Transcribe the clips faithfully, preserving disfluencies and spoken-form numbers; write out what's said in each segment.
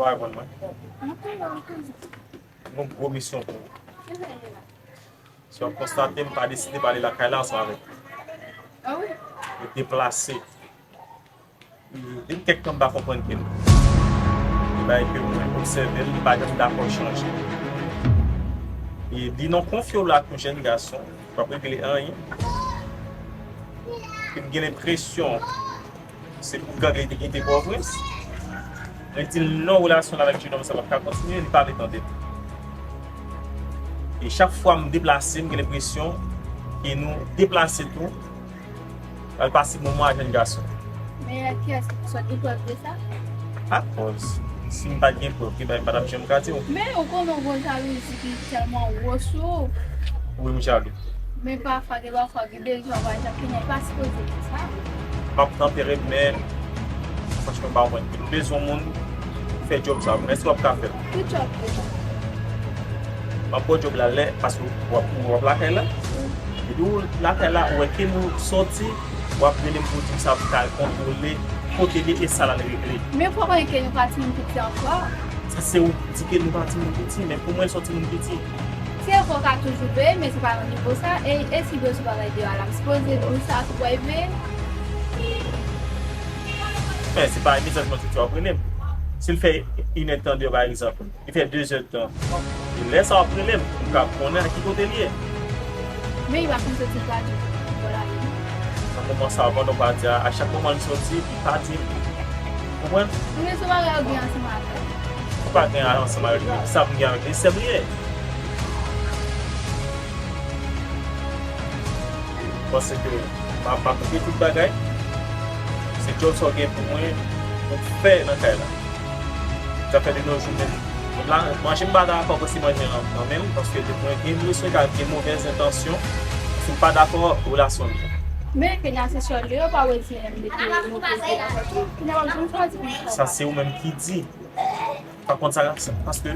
Ou pa reponn mwen. M gon gwo misyon pou ou. Si w ap konstate, m pa deside pale lakay la ansanm avèk ou. Ah wi? Ou deplase. E gen kèk tan m pa konprann ke l. E bagay ke mwen obsève l, li pa janm dakò chanje. E li nan konfye w la ak yon jèn gason, w ap regle anyen. E m gen lenpresyon se pou gang li te kite Pòtoprens. Mwen di l non, relasyon l avèk jennonm sa p ap ka kontinye, li pa vle tande l. E chak fwa m deplase, m gen lenpresyon ke nou deplase tou. L al pase moman a jèn gason. Men kiyès ki sot gen prèv de sa? Akòz, si m pa t gen prèv, ki bagay m pa t ap janm ka di w. Men ou konnen w gon jalouzi ki tèlman wo sou ou. Wi, m jalou. Men pafwa, gen pafwa, gen de jan w pa janm fini, pa sipoze fè sa. M ap tanpere, men franchman, m pa konprann. M bezwen moun fè djòb sa. Men èske w ap ka fè l? Ki djòb deja? M ap ba w djòb la lè, paske w ap, w ap lakay la. Epi w lakay la, ou wè ke nou sòti, w ap rele m pou di m sa pou ta al kontwole kote l ye e sa l al regle. Men fò konnen ke nou pa timoun piti ankò. Sa se ou ki di ke nou pa timoun piti, men pou mwen, l se yon timoun piti. Se vre w ka toujou veye, men se pa nan nivo sa. E, e si m bezwen bagay deyò a la, m sipoze di w sa pou w veye? Men se pa imedyateman tout w ap rele m. Si l fè inèdtan deyò, pa egzanp, li fè dezèdtan, e lè sa w ap rele m, m ka konnen a ki kote l ye. Men li pa konn soti pati bò la ye. Nan moman sa a, pandan w pa di a, a chak moman l soti, li pa di m. Konprann? Ou gen sou bagay ou gen ansanm avè l? Ou pa gen ansanm avè l, sa m gen avè l, se sè m li ye. Paske m ap, m ap kite tout bagay. Se djòb sa w gen pou mwen, pou fè nan kay la. Sa fè de nos jours menm. La, manje m pa dakò pou se manje nan, nan men m, paske mwen gen enpresyon ka gen movèz entansyon, si m pa dakò relasyon nou. Men, kounye a se sòl yo, pa wè di M D T movèz entansyon. Kounye a w ap janm chwazi pou m fè. Sa se ou menm ki di. Pa konn sa, paske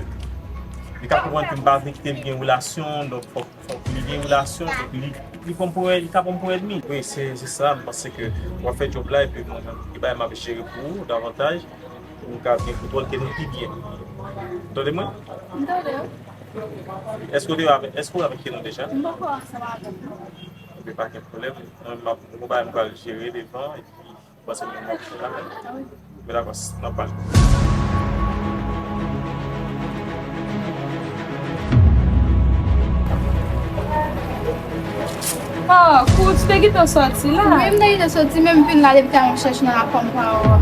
li ka konprann ke m pa vle kite l gen relasyon, donk fòk, fòk li gen relasyon, donk li, li pran m pou, li ka pran m pou ènmi. Wi, se, se sa, m panse ke w ap fè djòb la, epi mwen, gen bagay m ap jere pou ou davantaj, pou nou ka gen kontwòl ke nou pi byen. Ou tande mwen? M tande w. Èske w te avè-, èske w avèk Kenon deja? M poko ansanm avè l, non. Ebyen, pa gen pwoblèm. Mwen, m ap, mwen, gen bagay m pral jere devan, epi Pase mwen mwen la. Mwen dakò, n ap pale. Ah, Kout, ou te gentan sòti la? Wi, m te gentan sòti, men m vin la depi talè m chèche w nan apèl pa ou a.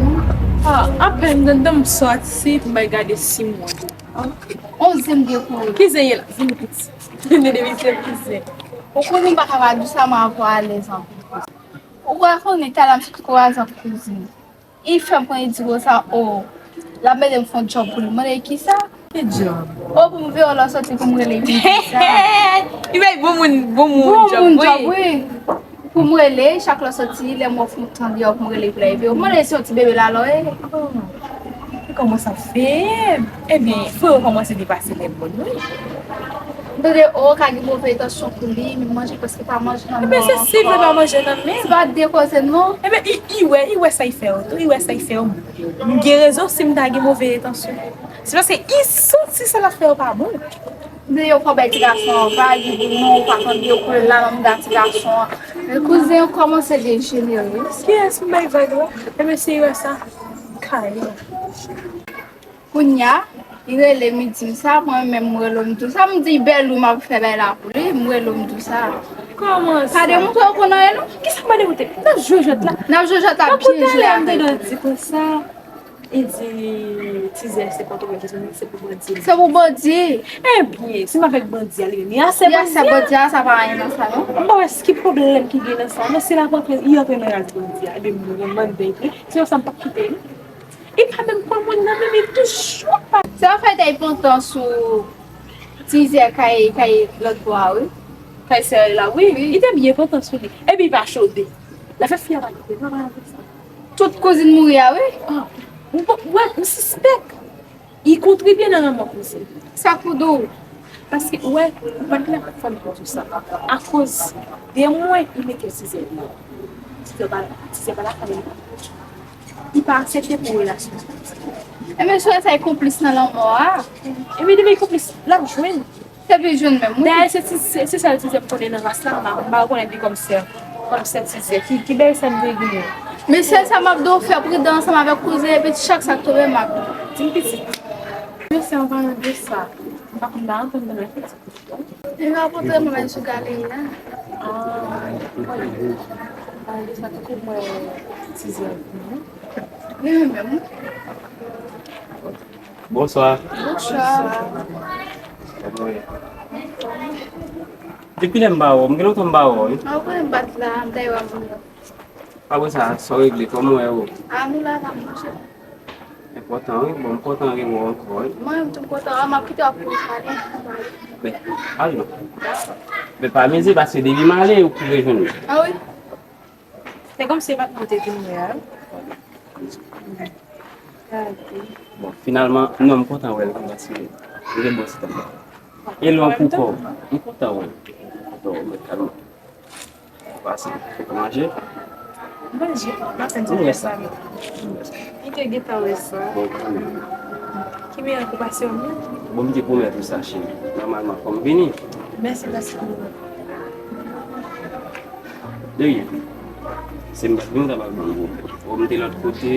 Ah, apèn m te, m sòti, m bay gade si mwen. Ok. On zen de kouri. Ki zen ye la? Vin piti. Vin de vin se ki zen. Ou konnen m pa ka pa di sa, m avè w alèz anpil. Ou pa konnen talè m sot kwaze ak kouzin. Li fè m konnen di konsa, o, l ap mete m fè yon djòb pou li. M mande l kisa? Ki djòb? O, pou m veye w lè w soti pou m rele pou m di sa. Li bay bon moun, bon moun djòb, wi. Bon moun djòb, wi. Pou m rele, chak lè w soti, lè m wè w fè yon tan deyò pou m rele pou l veye w. M mande l si yon ti bebe l alò ye. Oh. Kòman sa fè? Ebyen, fò yo kòmanse depase lè moun, wi. M tande, o, ka gen move entansyon pou li, men manje prèske pa manje nan men ankò. Ebyen, se si vle pa manje nan men. Se pa de koze, non. Ebyen, i, i wè, i wè sa i fè yo tou, i wè sa i fè yo. M gen rezon si m ta gen move entansyon. Se paske i santi sa l ap fè yo pa bon. M tande yo fè bay ti gason an vag, li di non, ou pa konn yo koule la nan mouda ti gason an. Men kouzen yo kòmanse dejenere. Kiyès m bay vag la? Ebyen, si i wè sa, kay. Kounya, li rele m, li di m sa, mwen menm m rele w, m di w sa, m di bèl wi m ap fè bay la pou li, m rele w, m di w sa. Kòman sa? Pa demontre w konn anyen non. Kisa m pa demontre? N ap jwe jwèt la. N ap jwe jwèt la, byen jwe avèk ou. Nan kote lè m te di konsa, li di, Tizè se Pòtoprens, se pou bandi. Se pou bandi. Ebyen, si m avèk bandi a, li di, li asè bandi a. Li asè bandi a, sa pa anyen nan sa non. M pa wè ki pwoblèm ki gen nan sa non, si l ap antre, li antre nan ras bandi a, ebyen m renmen bèl tou. Se konsa m p ap kite li. Li pa menm konn moun nan, men li toujou ap pale. Se yon fèy te pantan sou Tizè kay, kay lòt bò a, wi. Kay sè la, wi. Wi. Li te byen pantan sou li. Epi li pa chode. L ap fè fi a pa kite, non, pa nan sa. Tout kouzin mouri a, wi. Ah, ou pa, wè, m sispèk. Li kontribye nan lanmò kouzin. Sa k pou di w? Paske, ou wè, ou pa t la pou fè m di w sa. Akoz de mwen, li mete Tizè. Tizè pa, Tizè pa la fanmi. Li pa aksepte pou relasyon sa. Ebyen, sou sa, li konplis nan lanmò a. Epi depi li konplis, l ap jwenn. Se vin jwenn menm, wi. Dayè, se ti, se, se sèl ti zè m konnen nan ras la, m pa, m pa rekonèt li kòm sè, kòm sè ti zè. Ki, ki bèl sè m te genyen. Men sèl sa m ap di w, fè pridan ansanm avèk kouzen, epi chak sa k tonbe, m ap di m pitit. Mesye, an palan de sa, m pa konn pa antann nan fiti. Li rakonte mwen sou galeri a. Ah, wi. Palan de sa, tankou mwen, ti zè. Li menm, wi. Bonswa. Bonswa. Depi lè m pa wè w, m gen lontan m pa wè w, wi. Mwen konnen m pa t la, m ta wè moun yo. Apre sa, sa w regle, kòman w ye? A, nou la, la, monchè. Enpòtan, wi. Bon, m kontan rewè w ankò, wi. Mwen menm tou, m kontan. A, m ap kite w ap pale. Men, al non. Men pa mize, paske depi m ale, ou ki rejwenn mwen. A, wi. Se kòmsi e pa t mwen te vin wè a, wi. Bon, finalman, non, m kontan wè l, paske m gen bon ti tan. E lè w pou kò, m kontan wè l. M kontan wè l, kalman. Pase, fè manje. Manje, m ap fè ti pye salad. M te gentan wè sa. Bon, kanmenm. Ki meyè pou pase w menm? Bon, m te pwomèt ou sa, cheri. Nòmalman, fò m vini. Mèsi, mèsi. De rien. Se m pa t vin, m ta pral ban m pwoblèm. Bon, m te lòt kote,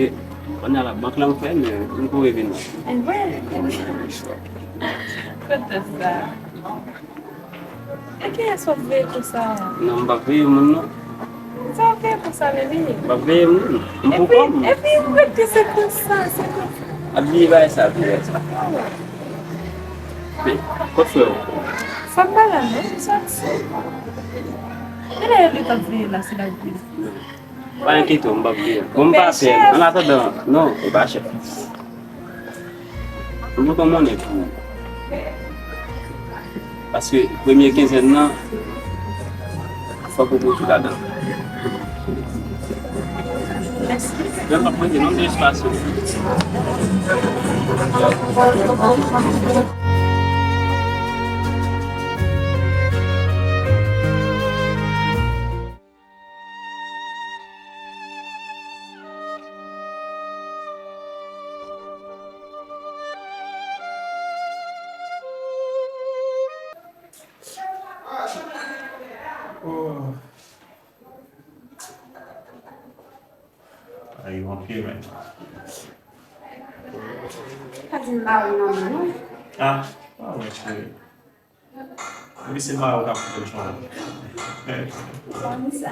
kounye a la, bank lan fèmen, m kouri vini. E vre? Kontan sa. E kiyès w ap veye konsa? Non, m p ap veye moun, non. Sa w ap veye konsa, baby? M p ap veye moun. M pou kò m. Epi, epi, rete se konsa, se konsa. Ap bliye bagay sa, bliye bagay sa. Men, kot frè w? Frè m pa la, non, li soti. Men lè yo di w t ap veye la, se la w veye. Pa enkyete w, m p ap bliye. Bon, m pa pè. Annatandan, non, e pa chèf. M pote yon monnen pou ou. Paske premye kenzèn nan, fòk ou pote ladan. Mèsi. Mwen p ap mande non, m te jis pase. Oh. Ay, anpil, men. Pa di m ba ou nan men, non. Ah, pa wè, cheri. Epi se mari w k ap fout w chanje. Kòmsa.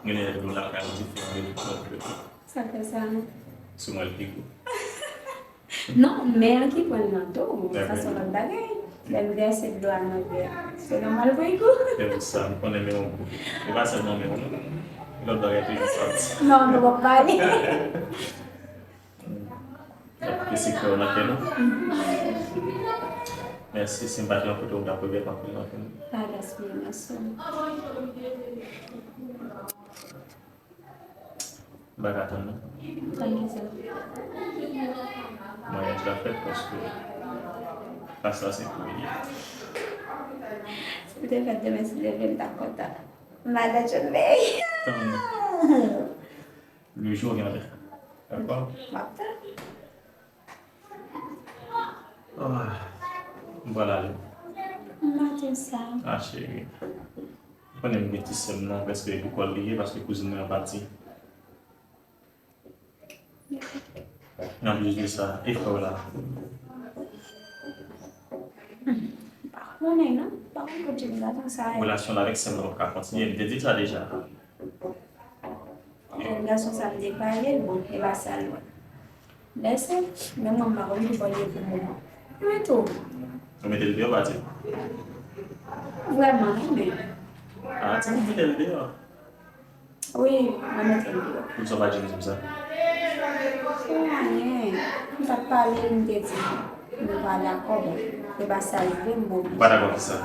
Gen lè dlo lakay ou dife antre tout lòt dlo. Sa fè sa, non? Sou mwen l pi gwo. Non, men an ki pran nan tou. Sa se yon lòt bagay. Lè m vèse dlo a nan vè a, se nòmal pou l gou. Se pou sa, m konnen men yon gou. E pa sèlman men yon, lòt bagay toujou sòti. Non, nou p ap pale. Ke sekrè w nan kè nou. Mèsi, si m pa t nan kote w, m t ap regrèt anpil, anpil. Pa gaspiye mèsi w. M pa ka tann non. Tann kisa? Maryaj la fèt paske plas la se pou li ye. Si l te fèt demen, si Dye vle, m t ap kontan. Madan John Bay. Tann. Le jou viendra. Dakò? M ap tann. Ah, m pral ale. Maten sa. Ah, cheri. Ou konnen m gen ti sè m nan, prèske pou kò l li ye, paske kouzin mwen an pati. Anplis de sa, e frè w la? M pa konnen, non. M pa konn kote m gason sa ye. Relasyon l avèk sè m nan p ap ka kontinye. M te di l sa deja. Jèn gason sa m te pale l, bon, e pa sa l wè. Lè sa, menm mwen m pa konn ki bò l ye pou moman. Mwen tou. Ou mete l deyò, pa di? Vrèman, non, men. Ah, ti moun mete l deyò. Wi, mwen mete l deyò. Poukisa w pa di m sa? Pou anyen. M t ap pale l, m te di l. Nou pa dakò, bon, e pa sa l vle, m pa oblije. Ou pa dakò ki sa?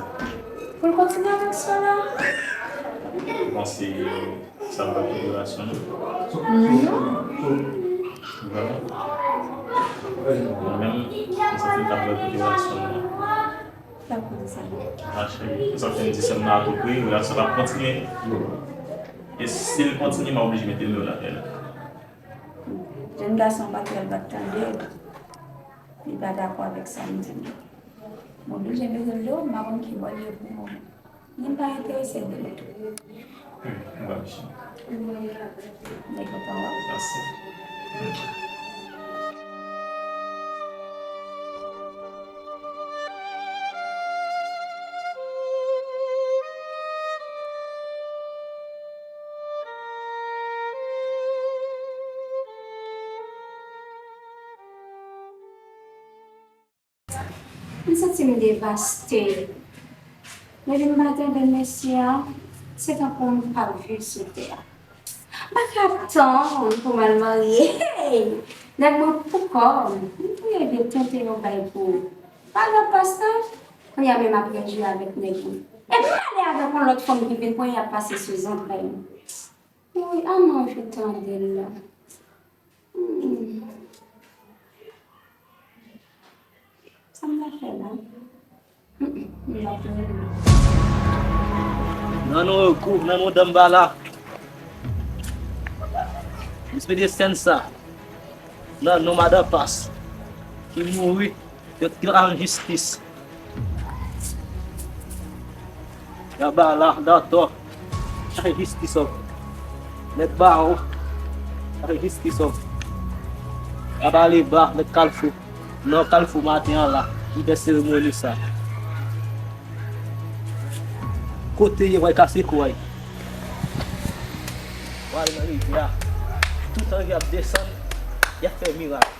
Pou l kontinye avèk Sola. Ou panse sa ap bèl pou relasyon nou? Non. Vrèman? Mwen menm, m santi l t ap bèl pou relasyon nou. Sa pou di sa. Ma cheri, sa fè m di sè m nan a tou pri, relasyon l ap kontinye. E si l kontinye, m a oblije mete men yo lakay la. Jèn gason pa t wè l pa t tande l. Li pa dakò avèk sa m di l. M oblije mete l deyò, m pa konn ki bò l ye pou moman. Ni m pa enterese de lòt. Hmm, m pa mechan. Nèg yo pa wè. Mèsi. M santi m devaste. Depi m pa tande mesye a, se tankou m p ap viv sou tè a. M pa ka tann pou m al marye. Hey! Nèg mwen pou kò m. M pou leve tenten yon bay pou ou. Pa nan pasta. Kounye a menm ap rejwi avèk nèg mwen. Epi m ale avèk yon lòt fanm ki vin kounye a ap pase sou zantray mwen. Wi, a m anvi tande l la. Hmm. Sa m ta fè la? Hmm, m pa konnen. Nan non, kou, nan non, Danbala. Mesye de sèn sa. Nan non, madan Pas. Ki mouri. Yo, yo al jistis. Danbala, Dantò, chache jistis w. Mèt Bawo, chache jistis w. Abaleba, Mèt Kalfou. Non, Kalfou maten an la, li fè seremoni sa. Kote ye, w al kase kò w. W al nan rivyè a. Tout anvi ap desann, y ap fè mirak.